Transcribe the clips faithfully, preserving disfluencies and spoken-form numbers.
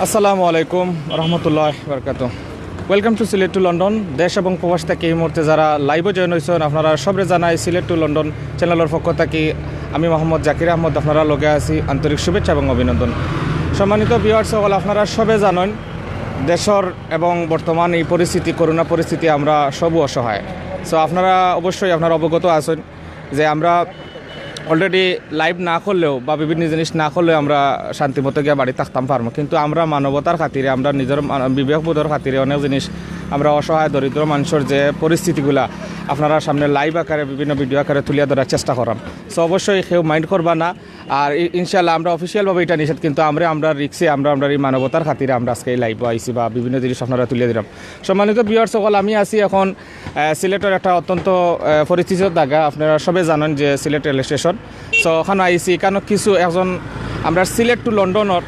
আসসালামু আলাইকুম রহমতুল্লাহ বারকাত। Welcome to Sylhet to London। দেশ এবং প্রবাস থাকি এই মুহূর্তে যারা live-ও join অইছইন, আপনারা সবরে জানাই Sylhet to London channel-র পক্ষ থাকি আমি মোহাম্মদ জাকির আহমদ, আপনারার লগে আছি, আন্তরিক শুভেচ্ছা এবং অভিনন্দন। সম্মানিত viewers অকল, আপনারা সবে জানইন দেশর এবং বর্তমান এই পরিস্থিতি, করোনা পরিস্থিতি, আমরা সবউ অসহায়। So আপনারা অবশ্যই আপনারা অবগত আছইন যে আমরা already live না করলেও বা বিভিন্ন জিনিস না করলেও আমরা শান্তিমতো গিয়া বাড়ি থাকতাম পারমু, কিন্তু আমরা মানবতার খাতিরে, আমরা নিজর মা-, বিবেকবোধর খাতিরে অনেক জিনিস আমরা অসহায় দরিদ্র মানষর যে পরিস্থিতিগুলা আপনারার সামনে live আকারে বিভিন্ন video আকারে তুলিয়া ধরার চেষ্টা কররাম। So অবশ্যই কেউ mind করবা না। আর ই-, ইনশাআল্লাহ আমরা official ভাবে ইটা নিষেধ, কিন্তু আমরা, আমরা risk-এ, আমরা, আমরা এই মানবতার খাতিরে আমরা আজকে এই live-ও আইছি বা বিভিন্ন জিনিস আপনারারে তুলিয়া ধররাম। সম্মানিত viewers অকল, আমি আছি এখন, আহ, সিলেটর একটা অত্যন্ত, আহ, পরিচিত জাগা, আপনারা সবে জানইন যে সিলেট রেল স্টেশন। So অখানো আইছি, ইখানো কিছু একজন আমরার Sylhet to London-র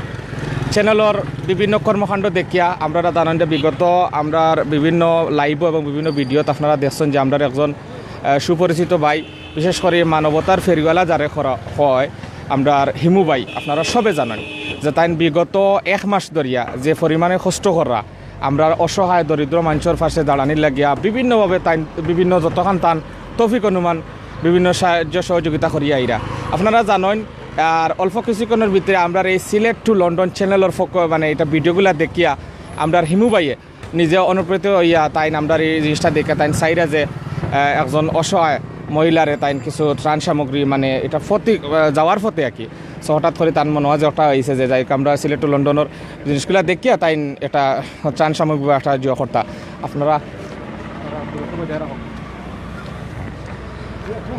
channel-র বিভিন্ন কর্মকাণ্ড দেখিয়া, আপনারা জানইন যে বিগত আমরার বিভিন্ন live-ও এবং বিভিন্ন video-ত আপনারা দেখছইন যে আমরার একজন, আহ, সুপরিচিত ভাই, বিশেষ করি মানবতার ফেরিওয়ালা যারে করা হয়, আমরার হিমু ভাই, আপনারা সবে জানইন যে তাইন বিগত এক মাস ধরিয়া যে পরিমাণে কষ্ট কররা, আমরার অসহায় দরিদ্র মানষর পাশে দাঁড়ানির লাগিয়া বিভিন্নভাবে তাইন বিভিন্ন যতখান তান তৌফিক অনুমান বিভিন্ন সাহায্য সহযোগিতা করিয়া আইরা। আপনারা জানইন, আর অল্প কিছুক্ষণর ভিতরে আমরার এই Sylhet to London channel-র পক্ষ-, মানে ইটা video-গুলা দেখিয়া আমরার হিমু ভাইয়ে নিজে অনুপ্রেরিত অইয়া তাইন আমরার এই জিনিসটা দেখিয়া তাইন চাইরা যে, আহ, একজন অসহায় মহিলারে তাইন কিছু ত্রাণ সামগ্রী, মানে ইটা পথে, আহ, যাওয়ার পথে আর কি। So হঠাৎ করি তান মনো যে একটা অইছে যে যাই হোক, আমরা Sylhet to London-র জিনিসগুলা দেখিয়া তাইন একটা ত্রাণ সামগ্রী বা একটা জুয়া করতা। আপনারা,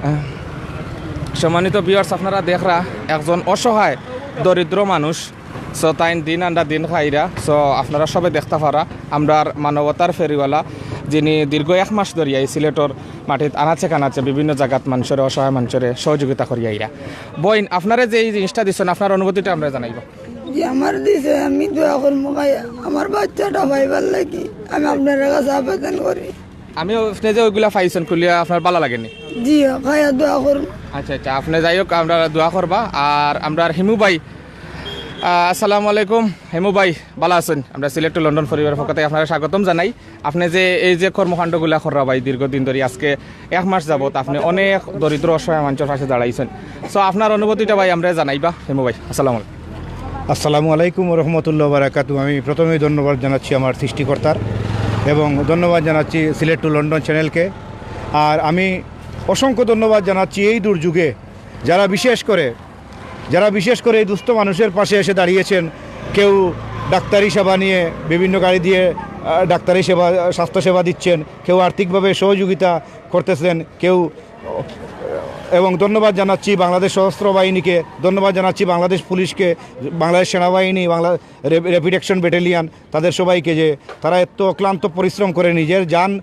আহ, সম্মানিত viewers, আপনারা দেখরা একজন অসহায় দরিদ্র মানুষ। So তাইন দিন আন্ডা দিন খাইরা। So আপনারা সবে দেখতা পাররা, আমরার মানবতার ফেরিওয়ালা, যিনি দীর্ঘ এক মাস ধরিয়া এই সিলেটর মাটিত আনাচে কানাচে বিভিন্ন জাগাত মানষরে, অসহায় মানষরে সহযোগিতা করিয়া আইরা। বইন, আপনারে যে এই জিনিসটা দিছইন, আপনার অনুভূতিটা আমরারে জানাইবা। জি, আমার দিছে, আমি দোয়া করমু খাইয়া, আমার বাচ্চাটা পাইবার লাগি আমি আপনার কাছে আবেদন করি। আমি আপনে যে ওইগুলা পাইছইন খুলিয়া আপনার ভালা লাগেনি? জি, খাইয়া দোয়া করমু। আচ্ছা, আচ্ছা, আপনে যাই হোক, আমরা দোয়া করবা। আর আমরার হিমু ভাই, আহ, আসসালামু আলাইকুম। হিমু ভাই, ভালা আছইন? আমরা Sylhet to London পরিবারর পক্ষ থাকি আপনারে স্বাগতম জানাই। আপনে যে এই যে কর্মকাণ্ডগুলা কররা ভাই, দীর্ঘদিন ধরি আজকে এক মাস যাবত আপনে অনেক দরিদ্র অসহায় মানষর পাশে দাঁড়াইছইন। So আপনার অনুভূতিটা ভাই আমরারে জানাইবা, হিমু ভাই। আসসালামু আলাইকুম। আসসালামু আলাইকুম ওয়া রাহমাতুল্লাহি ওয়া বারাকাতুহু। আমি প্রথমেই ধন্যবাদ জানাচ্ছি আমার সৃষ্টিকর্তার এবং ধন্যবাদ জানাচ্ছি Sylhet to London channel-কে। আর আমি অসংখ্য ধন্যবাদ জানাচ্ছি এই দুর্যোগে যারা বিশেষ করে, যারা বিশেষ করে এই দুস্থ মানুষের পাশে এসে দাঁড়িয়েছেন। কেউ ডাক্তারি সেবা নিয়ে বিভিন্ন গাড়ি দিয়ে, আহ, ডাক্তারি সেবা, স্বাস্থ্যসেবা দিচ্ছেন, কেউ আর্থিকভাবে সহযোগিতা করতেছেন, কেউ, এবং ধন্যবাদ জানাচ্ছি বাংলাদেশ সশস্ত্র বাহিনীকে, ধন্যবাদ জানাচ্ছি বাংলাদেশ পুলিশকে, বাংলাদেশ সেনাবাহিনী, বাংলা র‍্যাপ-, Rapid Action Battalion, তাদের সবাইকে যে তারা এত অক্লান্ত পরিশ্রম করে নিজের জান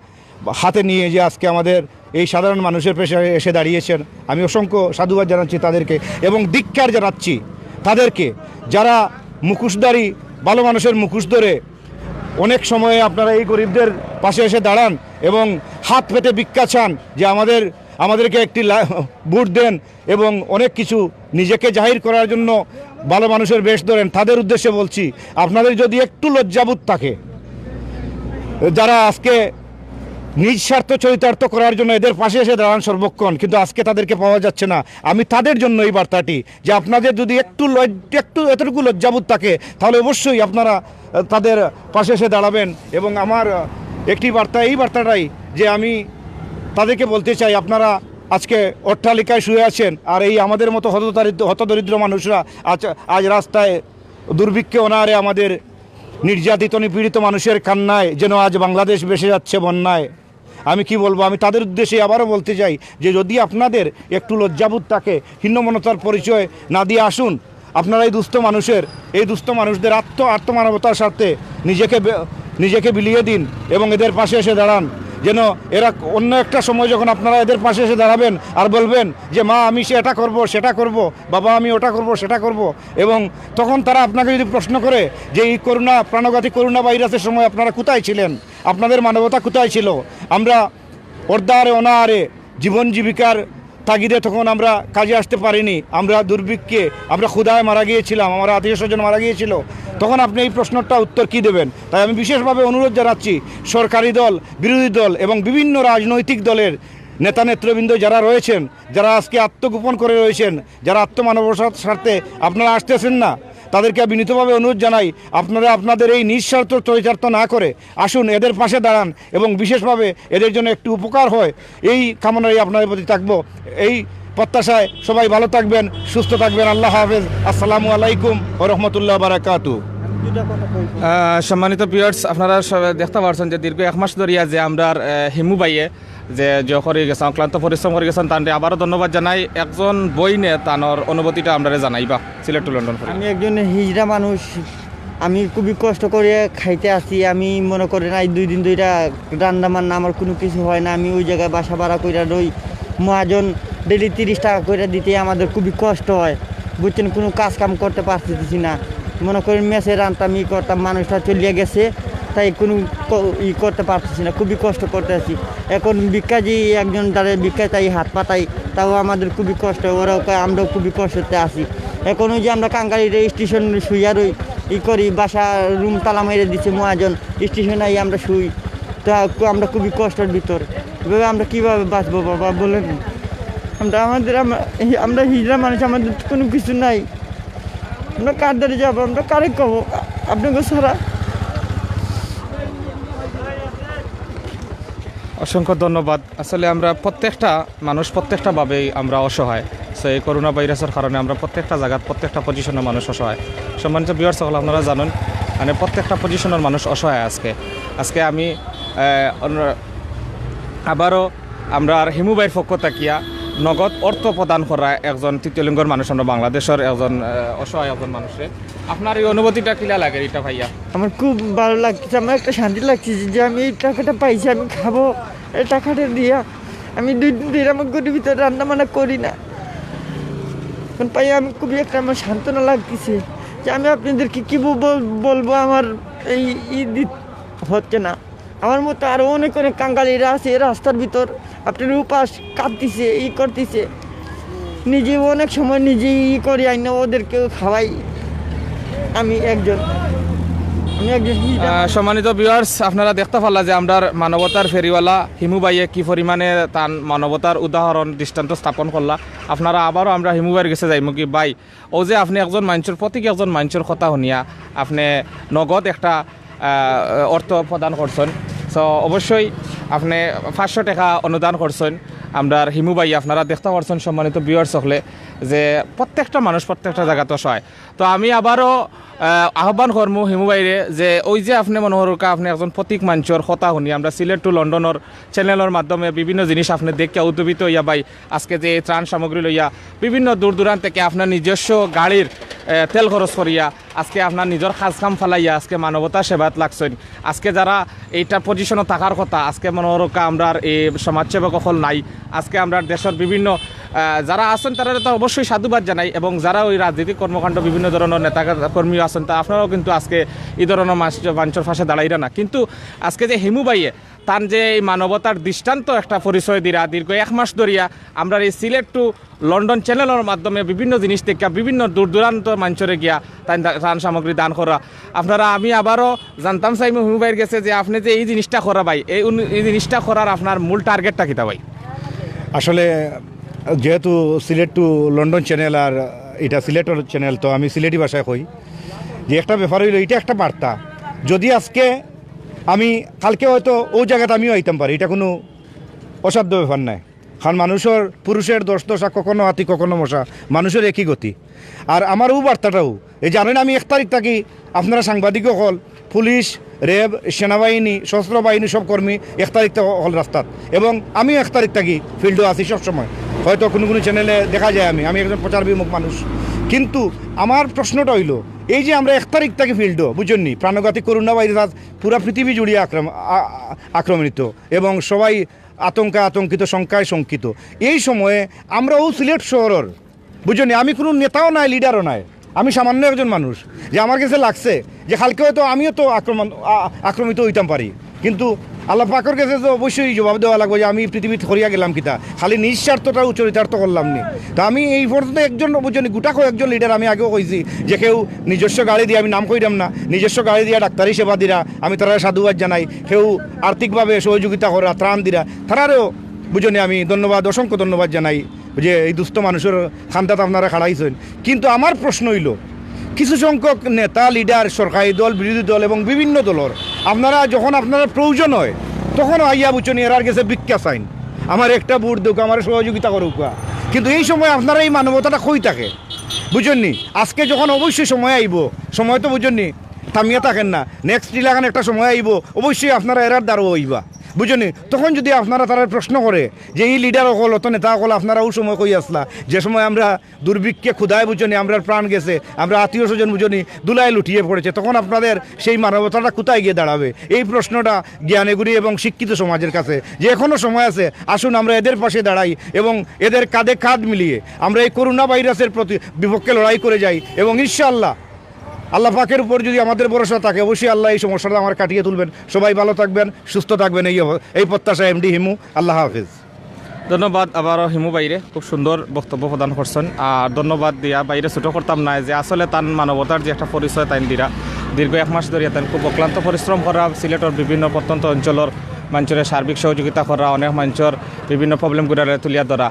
হাতে নিয়ে যে আজকে আমাদের এই সাধারণ মানুষের পাশে এসে দাঁড়িয়েছেন। আমি অসংখ্য সাধুবাদ জানাচ্ছি তাদেরকে এবং ধিক্কার জানাচ্ছি তাদেরকে, যারা মুখোশধারী ভালো মানুষের মুখোশ ধরে অনেক সময়ে আপনারা এই গরিবদের পাশে এসে দাঁড়ান এবং হাত পেতে ভিক্ষা চান যে আমাদের, আমাদেরকে একটি লা-, ভোট দেন এবং অনেক কিছু নিজেকে জাহির করার জন্য ভালো মানুষের বেশ ধরেন। তাদের উদ্দেশ্যে বলছি, আপনাদের যদি একটু লজ্জাবোধ থাকে, যারা আজকে নিজ স্বার্থ চরিতার্থ করার জন্য এদের পাশে এসে দাঁড়ান সর্বক্ষণ, কিন্তু আজকে তাদেরকে পাওয়া যাচ্ছে না, আমি তাদের জন্য এই বার্তাটি, যে আপনাদের যদি একটু লজ-, একটু এতটুকু লজ্জাবোধ থাকে, তাহলে অবশ্যই আপনারা, আহ, তাদের পাশে এসে দাঁড়াবেন। এবং আমার, আহ, একটি বার্তা, এই বার্তাটাই যে আমি তাদেরকে বলতে চাই, আপনারা আজকে অট্টালিকায় শুয়ে আছেন, আর এই আমাদের মতো হতদরিদ্র, হতদরিদ্র মানুষরা আজ, আজ রাস্তায় দুর্ভিক্ষে অনাহারে আমাদের নির্যাতিত নিপীড়িত মানুষের কান্নায় যেন আজ বাংলাদেশ ভেসে যাচ্ছে বন্যায়। আমি কি বলবো, আমি তাদের উদ্দেশ্যে আবারও বলতে চাই যে যদি আপনাদের একটু লজ্জাবোধ থাকে, হীনমন্যতার পরিচয় না দিয়ে আসুন। আপনারা এই দুস্থ মানুষের, এই দুস্থ মানুষদের আত্ম, আত্মমানবতার স্বার্থে নিজেকে বে-, নিজেকে বিলিয়ে দিন এবং এদের পাশে এসে দাঁড়ান, যেন এরা অন্য একটা সময় যখন আপনারা এদের পাশে এসে দাঁড়াবেন আর বলবেন যে, "মা, আমি সে এটা করব, সেটা করব, বাবা, আমি ওটা করব, সেটা করব", এবং তখন তারা আপনাকে যদি প্রশ্ন করে যে, "এই করোনা, প্রাণঘাতী করোনা ভাইরাসের সময় আপনারা কোথায় ছিলেন? আপনাদের মানবতা কোথায় ছিল?" আমরা অর্ধাহারে অনাহারে জীবন জীবিকার তাগিদে তখন আমরা কাজে আসতে পারিনি, আমরা দুর্ভিক্ষে, আমরা ক্ষুধায় মারা গিয়েছিলাম, আমার আত্মীয় স্বজন মারা গিয়েছিল, তখন আপনি এই প্রশ্নটা উত্তর কি দেবেন? তাই আমি বিশেষভাবে অনুরোধ জানাচ্ছি সরকারি দল, বিরোধী দল এবং বিভিন্ন রাজনৈতিক দলের নেতা নেতৃবৃন্দ যারা রয়েছেন, যারা আজকে আত্মগোপন করে রয়েছেন, যারা আত্মমানবতার স্বার্থে আপনারা আসতেছেন না, তাদেরকে বিনীতভাবে অনুরোধ জানাই, আপনারা আপনাদের এই নিঃস্বার্থ চরিতার্থ না করে আসুন, এদের পাশে দাঁড়ান এবং বিশেষভাবে এদের জন্য একটু উপকার হয়, এই কামনায় আপনাদের প্রতি থাকবো। এই প্রত্যাশায় সবাই ভালো থাকবেন, সুস্থ থাকবেন। আল্লাহ হাফেজ। আসসালামু আলাইকুম ওয়া রাহমাতুল্লাহি ওয়া বারাকাতুহু। আহ, সম্মানিত ভিউয়ার্স, আপনারা সব দেখতে পারছেন যে দীর্ঘ এক মাস ধরিয়া যে আমরার, আহ, হিমু ভাইয়ে যে জয় করে গেছেন, অক্লান্ত পরিশ্রম করে গেছেন, তানরে আবারও ধন্যবাদ জানাই। একজন বইনে তানর অনুভূতিটা আমরারে জানাইবা সিলেট টু লন্ডন করে। আমি একজন হিজড়া মানুষ, আমি খুবই কষ্ট করে খাইতে আসি। আমি মনে করেন আজ দুই দিন ধরে রান্না বান্না আমার কোনো কিছু হয় না। আমি ওই জায়গায় বাসা ভাড়া করে রই। মহাজন ডেইলি তিরিশ টাকা করে দিতে আমাদের খুবই কষ্ট হয়, বুঝছেন? কোনো কাজ কাম করতে পারতেছি না। মনে করেন মেসে রান্তাম, ই করতাম, মানুষটা চলিয়া গেছে, তাই কোনো ক- ই করতে পারতেছি না, খুবই কষ্ট করতে আছি। এখন ভিক্ষা যে একজন দাঁড়িয়ে ভিক্ষা চাই, হাত পাতাই, তাও আমাদের খুবই কষ্ট। ওরা কয়, আমরাও খুবই কষ্টতে আছি। এখন ওই যে আমরা কাঙ্গালি স্টেশন শুইয়া রই, ই করি, বাসা রুম তালা মেরে দিছে মহাজন, স্টেশনে আই আমরা শুই। তা খু- আমরা খুবই কষ্টের ভিতর। এভাবে আমরা কিভাবে বাঁচবো বাবা, বলেন? আমরা আমাদের আমরা এই- আমরা হিজড়া মানুষ, আমাদের তো কোনো কিছু নাই। আমরা কার দ্বারে যাবো, আমরা কারে কব? আপনাকে ছাড়া অসংখ্য ধন্যবাদ। আসলে আমরা প্রত্যেকটা মানুষ প্রত্যেকটা ভাবেই আমরা অসহায়। তো এই করোনা ভাইরাসের কারণে আমরা প্রত্যেকটা জায়গাত প্রত্যেকটা পজিশনের মানুষ অসহায়। সম্মানিত ভিউয়ার্স সকল, আপনারা জানেন, মানে, প্রত্যেকটা পজিশনের মানুষ অসহায় আজকে। আজকে আমি, আহ, অন্য- আবারও আমরা আর হিমু ভাইর পক্ষ থাকিয়া নগদ অর্থ প্রদান করা একজন তৃতীয় লিঙ্গর মানুষ, আমরা বাংলাদেশের একজন, আহ, অসহায় একজন মানুষরে। আপনার এই অনুভূতিটা কিলা লাগে, রিটা ভাইয়া? আমার খুব ভালো লাগছে, আমার একটা শান্তি লাগছে যে আমি এই টাকাটা পাইছি, আমি খাবো এই টাকাটা দিয়া। আমি দুই দিন ধরে আমার ঘরের ভিতরে রান্না বান্না করি না, এখন পাই আমি খুবই একটা আমার সান্ত্বনা লাগতেছে যে আমি আপনাদেরকে কি বল- বলবো, আমার এই ঈদ হচ্ছে না। আমার মতো আরো অনেক অনেক কাঙ্গালিরা আছে এই রাস্তার ভিতর, আপনার উপাস কাঁদতেছে, ই করতেছে। নিজে অনেক সময় নিজে ই করি আইনা ওদেরকেও খাওয়াই। আমি একজন আমি একজন হিজড়া। আহ, সম্মানিত ভিউয়ার্স, আপনারা দেখতে পারলা যে আমরার মানবতার ফেরিওয়ালা হিমু ভাইয়ে কি পরিমাণে তান মানবতার উদাহরণ দৃষ্টান্ত স্থাপন করলা। আপনারা আবারও আমরা হিমু ভাইর গেছে যাইমু কি ভাই, ও যে আপনি একজন মানুষের প্রতীক, একজন মানুষের কথা শুনিয়া আপনি নগদ একটা, আহ, অর্থ প্রদান করছেন। তো অবশ্যই আপনি পাঁচশো টাকা অনুদান করছেন আমরার হিমু ভাই। আপনারা দেখতে পারছেন সম্মানিত ভিউয়ার্স সকলে যে প্রত্যেকটা মানুষ প্রত্যেকটা জায়গাত অসহায়। তো আমি আবারও, আহ, আহ্বান করমু হিমু ভাইরে যে ওই যে আপনি মনে করুকা আপনি একজন প্রতীক মানুষের কথা শুনি আমরা সিলেট টু লন্ডনের চ্যানেলের মাধ্যমে বিভিন্ন জিনিস আপনি দেখিয়া উদ্ভাবিত হইয়া ভাই আজকে যে এই ত্রাণ সামগ্রী লইয়া বিভিন্ন দূর দূরান্ত থেকে আপনার নিজস্ব গাড়ির, আহ, তেল খরচ করিয়া আজকে আপনার নিজের কাজ কাম ফালাইয়া আজকে মানবতা সেবাত লাগছেন। আজকে যারা এইটা পজিশনে থাকার কথা, আজকে মনে করুকা আমরার এই সমাজসেবক অকল নাই। আজকে আমরার দেশের বিভিন্ন, আহ, যারা আছেন তারারে তো অবশ্যই সাধুবাদ জানাই, এবং যারা ওই রাজনৈতিক কর্মকাণ্ড বিভিন্ন ধরনের নেতা কর্মীও আছেন, তা আপনারাও কিন্তু আজকে এই ধরনের মানুষ- মানুষের পাশে দাঁড়াইরা না। কিন্তু আজকে যে হিমু ভাইয়ে তান যে এই মানবতার দৃষ্টান্ত একটা পরিচয় দিরা দীর্ঘ এক মাস ধরিয়া আমরার এই সিলেট টু লন্ডন চ্যানেলের মাধ্যমে বিভিন্ন জিনিস দেখিয়া বিভিন্ন দূর দূরান্ত মানুষরে গিয়া তান দা- ত্রাণ সামগ্রী দান করা। আপনারা আমি আবারও জানতাম চাই হিমু ভাইর গেছে যে আপনি যে এই জিনিসটা করা ভাই, এই উন- এই জিনিসটা করার আপনার মূল টার্গেটটা কিতা ভাই? আসলে যেহেতু সিলেট টু লন্ডন চ্যানেল আর এটা সিলেটের চ্যানেল, তো আমি সিলেটি ভাষায় কই যে একটা ব্যাপার হইলো, এটা একটা বার্তা। যদি আজকে আমি কালকে হয়তো ওই জায়গাতে আমিও আইতাম পারি, এটা কোনো অসাধ্য ব্যাপার নয়। কারণ মানুষের, পুরুষের দশ দশা কখনো হাতি কখনো মশা, মানুষের একই গতি। আর আমার ও বার্তাটাও এই জানেন, আমি এক তারিখ থাকি আপনারা সাংবাদিক অকল, পুলিশ, র্যাব, সেনাবাহিনী, সশস্ত্র বাহিনী সব কর্মী এক তারিখ থাকি অকল রাস্তাত, এবং আমিও এক তারিখ থাকি ফিল্ডও আছি সবসময়। হয়তো কোনো কোনো চ্যানেলে দেখা যায় আমি আমি একজন প্রচার বিমুখ মানুষ, কিন্তু আমার প্রশ্নটা হইলো, এই যে আমরা এক তারিখ থাকি ফিল্ডও, বুঝছেন নি, প্রাণঘাতী করোনা ভাইরাস আজ পুরা পৃথিবী জুড়িয়ে আক্রম- আ- আ- আক্রমণিত, এবং সবাই আতঙ্কে আতঙ্কিত, শঙ্কায় শঙ্কিত। এই সময়ে আমরা ও সিলেট শহরের, বুঝছেন নি, আমি কোনো নেতাও নাই, লিডারও নাই, আমি সামান্য একজন মানুষ, যে আমার কাছে লাগছে যে কালকে হয়তো আমিও তো আক্রমণ আ- আক্রমিত হইতাম পারি, কিন্তু আল্লাহ পাকর গেছে তো অবশ্যই জবাব দেওয়া লাগবো যে আমি পৃথিবীত করিয়া গেলাম কিতা, খালি নিজ স্বার্থটা চরিতার্থ করলাম নি। তো আমি এই পর্যন্ত একজন বুঝছনি, গোটা কয়েকজন লিডার আমি আগেও কইছি যে কেউ নিজস্ব গাড়ি দিয়া, আমি নাম কইরাম না, নিজস্ব গাড়ি দিয়া ডাক্তারি সেবা দিরা, আমি তারারে সাধুবাদ জানাই। কেউ আর্থিকভাবে সহযোগিতা করা, ত্রাণ দিরা, তারারেও বুঝছনি আমি ধন্যবাদ, অসংখ্য ধন্যবাদ জানাই যে এই দুস্থ মানুষর খান্দাত আপনারা খাড়াইছইন। কিন্তু আমার প্রশ্ন অইলো, কিছু সংখ্যক নেতা, লিডার, সরকারি দল, বিরোধী দল এবং বিভিন্ন দলর আপনারা যখন আপনারা প্রয়োজন হয়, তখন আইয়া বুঝছনি এরার গেছে ভিক্ষা চাইন, আমার একটা ভোট দেউক্কা, আমার সহযোগিতা করউক্কা। কিন্তু এই সময় আপনারা এই মানবতাটা কই থাকে? বুঝছনি, আজকে যখন অবশ্যই সময় আইবো, সময় তো বুঝছনি থামিয়া থাকের না, নেক্সট ইলাখান একটা সময় আইবো, অবশ্যই আপনারা এরার দ্বারো অইবা। বুঝছনি, তখন যদি আপনারা তারার প্রশ্ন করে যে এই লিডার অকল, অত নেতা অকল আপনারা ওই সময় কই আছলা, যে সময় আমরা দুর্ভিক্ষে ক্ষুধায় বুঝছনি আমরার প্রাণ গেছে, আমরা আত্মীয় স্বজন বুঝছনি ধুলায় লুটিয়ে পড়েছে, তখন আপনাদের সেই মানবতাটা কোথায় গিয়ে দাঁড়াবে? এই প্রশ্নটা জ্ঞানীগুণী এবং শিক্ষিত সমাজের কাছে, যে এখনো সময় আছে, আসুন আমরা এদের পাশে দাঁড়াই এবং এদের কাঁধে কাঁধ মিলিয়ে আমরা এই করোনা ভাইরাসের প্রতি বিপক্ষে লড়াই করে যাই এবং ইনশাআল্লাহ আল্লাহ পাকের উপর যদি আমাদের ভরসা থাকে, অবশ্যই আল্লাহ এই সমস্যাটা আমার কাটিয়ে তুলবেন। সবাই ভালো থাকবেন, সুস্থ থাকবেন, এই অব-, এই প্রত্যাশা। এমডি হিমু, আল্লাহ হাফিজ। ধন্যবাদ আবারও হিমু ভাইরে, খুব সুন্দর বক্তব্য প্রদান করছইন। আর ধন্যবাদ দিয়া ভাইরে ছোট করতাম না, যে আসলে তান মানবতার যে একটা পরিচয় তাইন দিরা, দীর্ঘ এক মাস ধরিয়া তাইন খুব অক্লান্ত পরিশ্রম করা, সিলেটর বিভিন্ন প্রত্যন্ত অঞ্চলর মানষরে সার্বিক সহযোগিতা করা, অনেক মানষর বিভিন্ন প্রবলেমগুলারে তুলিয়া ধরা।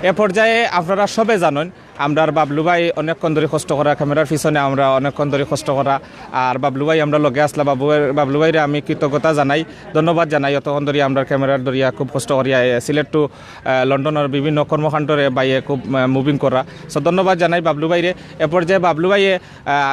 এ পর্যায়ে আপনারা সবে জানইন, আমরার বাবলু ভাই অনেকক্ষণ ধরি কষ্ট করা, ক্যামেরার পিছনে আমরা অনেকক্ষণ ধরি কষ্ট করা। আর বাবলু ভাই আমরার লগে আছলা, বাবু, বাবলু ভাইরে আমি কৃতজ্ঞতা জানাই, ধন্যবাদ জানাই। অতক্ষণ ধরি আমরার ক্যামেরার ধরিয়া খুব কষ্ট করিয়া, এ, সিলেট to, এ, লন্ডনর বিভিন্ন কর্মকাণ্ডরে ভাইয়ে খুব, এ, মুভিং করা। So ধন্যবাদ জানাই বাবলু ভাইরে। এ পর্যায়ে বাবলু ভাইয়ে, এ,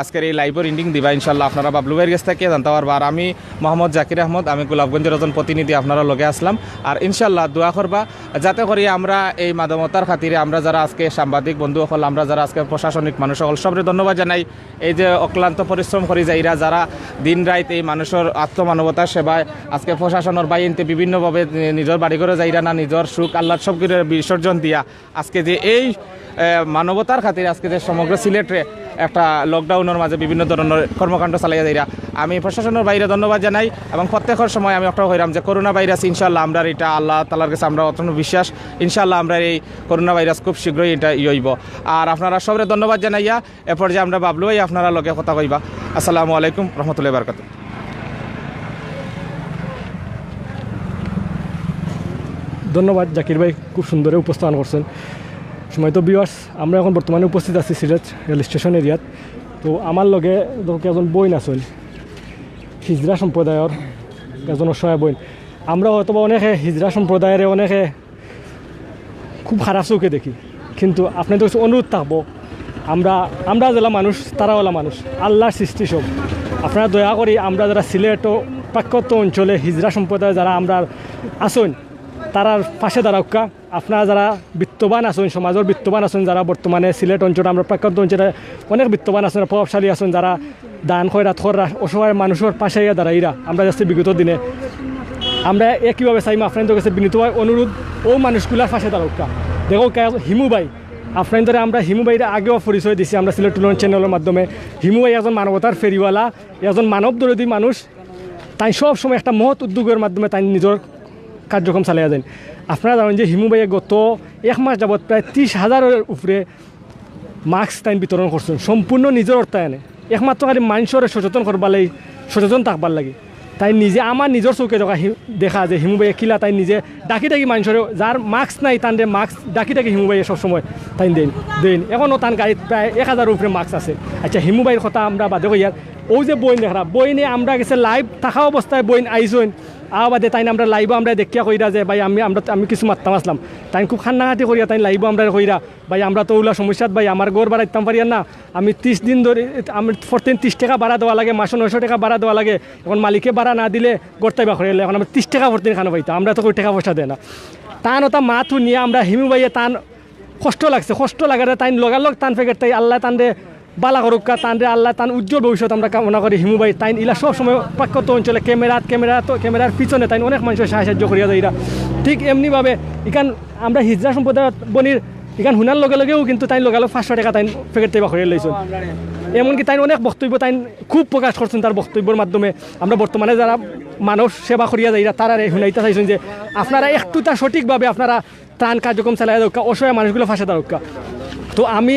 আজকের এই লাইভর এন্ডিং দিবা ইনশাআল্লাহ। আপনারা বাবলু ভাইর গেছ থাকি জানতা পারবা। আর আমি মোহাম্মদ জাকির আহমদ, আমি গোলাপগঞ্জর একজন প্রতিনিধি, আপনারার লগে আছলাম। আর ইনশাআল্লাহ দোয়া করবা যাতে করি আমরা এই মানবতার খাতিরে আমরা যারা আজকে সাংবাদিক বন্ধু অকল, আমরা যারা আজকে প্রশাসনিক মানুষ অকল, সবরে ধন্যবাদ জানাই। এই যে অক্লান্ত পরিশ্রম করি যাইরা, যারা দিন রাইত এই মানুষর আত্মমানবতার সেবায় আজকে প্রশাসনর বাহিনীতে বিভিন্নভাবে নি-, নিজর বাড়িঘরো যাইরা না, নিজর সুখ আহ্লাদ সব কিছু বিসর্জন দিয়া আজকে যে এই, এ, মানবতার খাতিরে আজকে যে সমগ্র সিলেটরে একটা লকডাউনর মাঝে বিভিন্ন ধরনর কর্মকাণ্ড চালাইয়া যাইরা, আমি প্রশাসনর ভাইরে ধন্যবাদ জানাই। এবং প্রত্যেকর সময় আমি একটা কইরাম যে করোনা ভাইরাস ইনশাআল্লাহ আমরার এটা আল্লাহ তাআলার গেছে আমরা অটুট বিশ্বাস, ইনশাআল্লাহ আমরার এই করোনা ভাইরাস খুব শীঘ্রই এটা ইয়ে অইবো। আর আপনারা সবরে ধন্যবাদ জানাইয়া এ পর্যায়ে আমরা বাবলু ভাই আপনারার লগে কথা কইবা। আসসালামু আলাইকুম রহমতুল্লাহ বারকাতু। ধন্যবাদ জাকির ভাই, খুব সুন্দরে উপস্থাপন করছইন। সম্মানিত ভিউয়ার্স, আমরা এখন বর্তমানে উপস্থিত আছি সিলেট রেল স্টেশন এরিয়াত। তো আমার লগে ধরো একজন বইন আছইন, হিজড়া সম্প্রদায়র একজন অসহায় বইন। আমরা হয়তো বা অনেকে হিজড়া সম্প্রদায়রে অনেকে খুব খারাপ চোখে দেখি, কিন্তু আপনাইনতর কাছে অনুরোধ থাকবো, আমরা আমরা যেলা মানুষ, তারা অলা মানুষ, আল্লাহর সৃষ্টি সব। আপনারা দয়া করি আমরা যারা সিলেট ও পার্বত্য অঞ্চলে হিজড়া সম্প্রদায় যারা আমরার আছইন, তারার পাশে দাঁড়াউক্কা। আপনারা যারা বিত্তবান আছইন, সমাজর বিত্তবান আছইন, যারা বর্তমানে সিলেট অঞ্চলে, আমরা পার্বত্য অঞ্চলে অনেক বিত্তবান আছইন, প্রভাবশালী আছইন, যারা দান খয়রাত কররা, অসহায় মানুষর পাশে আইয়া দাঁড়াইরা, আমরা যাচ্ছি বিগত দিনে আমরা একইভাবে চাইমু। আপনাইনতর কাছে বিনীতভাবে অনুরোধ, অউ মানুষগুলার পাশে দাঁড়াউক্কা। দেখউক্কা হিমু ভাই, আপনাইনতরে আমরা হিমু ভাইরে আগেও পরিচয় দিছি আমরা সিলেট টুলন চ্যানেলর মাধ্যমে। হিমু ভাই একজন মানবতার ফেরিওয়ালা, একজন মানব দরদি মানুষ। তাইন সব সময় একটা মহৎ উদ্যোগর মাধ্যমে তাইন নিজর কার্যক্রম চালাইয়া যাইন। আপনারা জানইন যে হিমু ভাইয়ে গত এক মাস যাবত প্রায় ত্রিশ হাজারর উপরে মাস্ক তাইন বিতরণ করছইন, সম্পূর্ণ নিজর অর্থায়নে, একমাত্র খালি মানষরে সচেতন করবার লাগি, সচেতন থাকবার লাগি। তাইন নিজে আমার নিজর চউখে দেখা হি-, দেখা যে হিমু ভাইয়ে কিলা তাইন নিজে ডাকি ডাকি মানষরে, যার মাস্ক নাই তানরে মাস্ক ডাকি ডাকি হিমু ভাইয়ে সবসময় তাইন দেইন, দেইন। এখনও তান গাড়িত প্রায় এক হাজারর উপরে মাস্ক আছে। আচ্ছা, হিমু ভাইর কথা আমরা বাদে কইয়ার। অউ যে বইন দেখরা, বইনে আমরার গেছে লাইভ থাকা অবস্থায় বইন আইছইন, আওয়া বাদে তাইন আমরার লাইভো আমরারে দেখিয়া কইরা যে ভাই আমি, আমরা, আমি কিছু মাততাম আছলাম। তাইন খুব কান্নাকাটি করিয়া তাইন লাইভো আমরারে কইরা, ভাই আমরা তো অউলা সমস্যাত ভাই, আমার ঘর ভাড়া দিতাম পারিয়ার না, আমি ত্রিশ দিন ধরি, আমি প্রতিদিন ত্রিশ টেকা ভাড়া দেওয়া লাগে, মাসো নয়শো টেকা ভাড়া দেওয়া লাগে, এখন মালিকে ভাড়া না দিলে ঘর থাকি বার করিলাইলা, এখন আমি ত্রিশ টেকা প্রতিদিন খানো পাইতাম, আমরা তো কেউ টেকা পয়সা দেয় না। তান অতা মাত হুনিয়া আমরা হিমু ভাইয়ে তান কষ্ট লাগছে, কষ্ট লাগার তাইন লগালগ তান পকেট থাকি আল্লায় তানরে ভালা করউক্কা, তানরে আল্লায় তান উজ্জ্বল ভবিষ্যৎ আমরা কামনা করি। হিমু ভাই তাইন ইলা সব সময় পার্বত্য অঞ্চলে ক্যামেরাত, ক্যামেরাত, ক্যামেরার পিছনে তাইন অনেক মানষর সাহায্য করিয়া যাইরা। ঠিক এমনিভাবে ইখান আমরা হিজড়া সম্প্রদায় বইনর ইখান হুনার লগে লগেও কিন্তু তাইন লগালগ পাঁচশো টেকা তাইন পকেট থাকি বার করিলাইছইন। এমনকি তাইন অনেক বক্তব্য তাইন খুব প্রকাশ করছইন তার বক্তব্যর মাধ্যমে। আমরা বর্তমানে যারা মানব সেবা করিয়া যাইরা তারারে হুনাইতা চাইছইন যে আপনারা একটুতা সঠিকভাবে আপনারা ত্রাণ কার্যক্রম চালাইয়া যাউক্কা, অসহায় মানুষগুলো পাশে দাঁড়াউক্কা। তো আমি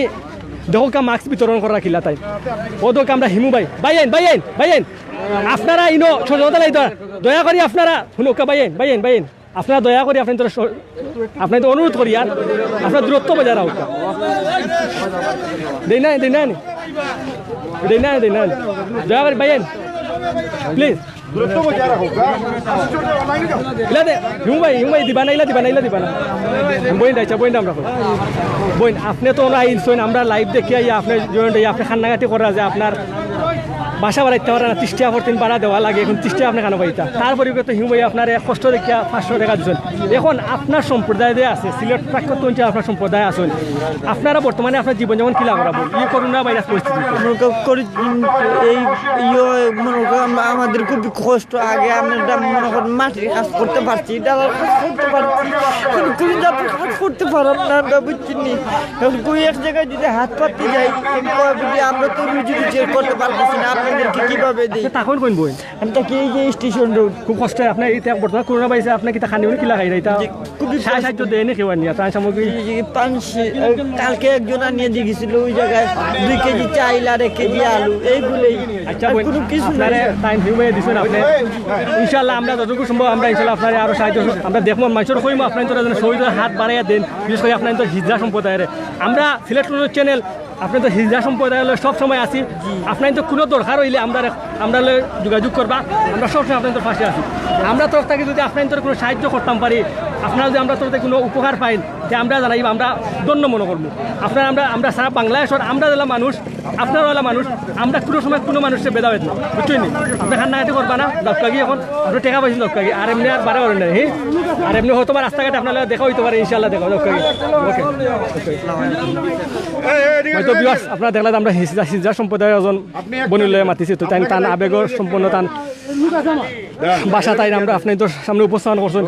দেখউক্কা মাস্ক বিতরণ করা কিলা তাইন। ও দেখউক্কা আমরা হিমু ভাই, ভাইয়াইন, ভাইয়াইন, ভাইয়াইন, আপনারা ইনো সচেতনতা লাই দয়া, দয়া করি আপনারা হুনউক্কা ভাইয়াইন, ভাইয়াইন, ভাইয়াইন। আপনারা দয়া করি, আপনাইনতরে স-, আপনাইনতরে অনুরোধ করি, আর আপনারা দূরত্ব বজায় রাখউক্কা। দেই না, দেই না নি? দেই না, দেই না নি? দয়া করি, ভাইয়াইন, please। দূরত্ব বজায় রাখউক্কা। ইলা দে, হিমু ভাই, হিমু ভাই, দিবা না, ইলা দিবা না, ইলা দিবা না। বইন, আইচ্ছা, বইন, আমরা কই। বইন, আপনে তো ওনা আইছইন, আমরা live দেখি আইয়া, আপনে join আইয়া, আপনে কান্নাকাটি করা যে আপনার বাসা বাড়াইতে পারে না, তিরিশ টেকা প্রতিদিন ভাড়া দেওয়া লাগে, এখন তিরিশ টেকা আপনে কেনে পাইতা? তার পরিবর্তে হিমু ভাই আপনারে কষ্ট দেখিয়া পাঁচশো টেকা দিছইন। এখন আপনার সম্প্রদায় যে আছে, সিলেট পার্বত্য অঞ্চলে আপনার সম্প্রদায় আছইন, আপনারা বর্তমানে আপনার জীবনযাপন কিলা করা বই? ই করোনা ভাইরাস পরিস্থিতি। মনে কর-, করি, উম, এই ইয়ে, মনে কর, আমা-, আমাদের খুব কষ্ট। আগে আমরা মনে কর মাটির কাজ করতে পারছি, ডালার কাজ করতে পারছি, কিন্তু কুড়ি জাতের কাজ করতে পারাম না আমরা, বুঝছেন নি? এখন কই এক জায়গায় যদি হাত পাততে যাই, আমি কয় বুঝি, আমরা তো রুজি রুজি করতে পারতেছি না, আপনাদেরকে কিভাবে দিই? আচ্ছা, তখন কোন বই? আমি থাকি এই যে স্টেশন রোড। খুব কষ্টে আপনি এই ত্যাগ বর্তমান করোনা ভাইরাসে আপনি কিতা খানি উনি কিলা খাইরা? ইতা খুবই সা-, সাহায্য দেয়নি কেউ আনিয়া, ত্রাণ সামগ্রী? এই যে পাঁচ, কালকে একজন আনিয়ে দিয়ে গেছিল ওই জায়গায় দুই কেজি চাইল আর এক কেজি আলু, এইগুলোই। আচ্ছা, আর বই, কোনো কিছু আপনারে নাই। টাইম হিউমে দিছেন আপনি। ইনশাআল্লাহ আমরা যতটুকু সম্ভব আমরা ইনশাআল্লাহ আপনারে আরো সাহায্য করব। আমরা দেখবো মানুষের কইমো আপনার তোরা যেন শহীদের হাত বাড়াইয়া দেন, বিশেষ করে আপনার তো হিজড়া সম্প্রদায়ের। আমরা সিলেট চ্যানেল, আপনি তো হিজড়া সম্প্রদায় হলে সব সময় আছি। আপনার তো কোনো দরকার হইলে আমরা, আমরা লগে যোগাযোগ করবা, আমরা সবসময় আপনার পাশে আছি। আমরা তরফ থেকে যদি আপনার কোনো সাহায্য করতাম পারি, আপনারা যদি আমরা তরফ থেকে কোনো উপকার পাইন, তে আমরা জানাই আমরা ধন্য মনে করবো। আপনারা আমরা, আমরা সারা বাংলাদেশের আমরা যেলা মানুষ, আপনারা ওলা মানুষ, আমরা কোনো সময় কোনো মানুষের ভেদাভেদ না, বুঝছেন নি? আপনি কান্নাকাটি করবা না, দরকার কি এখন আপনি টেকা পাইছেন দরকার কি, আর এমনি আর বারে বারে নাই, হ্যাঁ? আর এমনি হয়তো বা রাস্তাঘাটে আপনারা দেখা হইতে পারে, ইনশাআল্লাহ দেখা হবে, দরকার কি। ওকে। হয়তো ভিউয়ার্স, আপনারা দেখলেন আমরা হিজড়া, হিজড়া সম্প্রদায়ের একজন বইনর লগে মাতিছি, তো তাই তান আবেগ সম্পন্ন তান ভাষা তাই আমরা আপনাদের সামনে উপস্থাপন করছেন।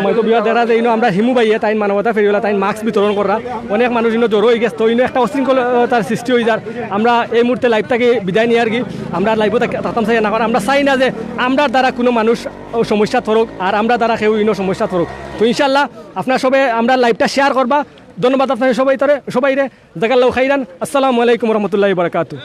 হয়তো ভিউয়ার্স দেখা যায় ইনো আমরা হিমু ভাইয়ে তাই মানবতা ফেরিওয়ালা তাই মাস্ক বিতরণ করা, অনেক মানুষ ইনো জড়ো হয়ে গেছে, তো ইনো একটা অশৃঙ্খলতার সৃষ্টি হয়ে যার। আমরা এই মুহূর্তে লাইভ থেকে বিদায় নিয়ে আর কি, আমরা লাইভও থাকতাম চাই না, কারণ আমরা চাই না যে আমরার দ্বারা কোনো মানুষ সমস্যা থরক আর আমরার দ্বারা কেউ ইনো সমস্যা থরক। তো ইনশাআল্লাহ আপনারা সবাই আমরা লাইভটা শেয়ার করবা। ধন্যবাদ আপনাদের সবাই তরে, সবাইরে। জাজাকাল্লাহু খাইরান। আসসালামু আলাইকুম রহমতুল্লাহ বারাকাতু।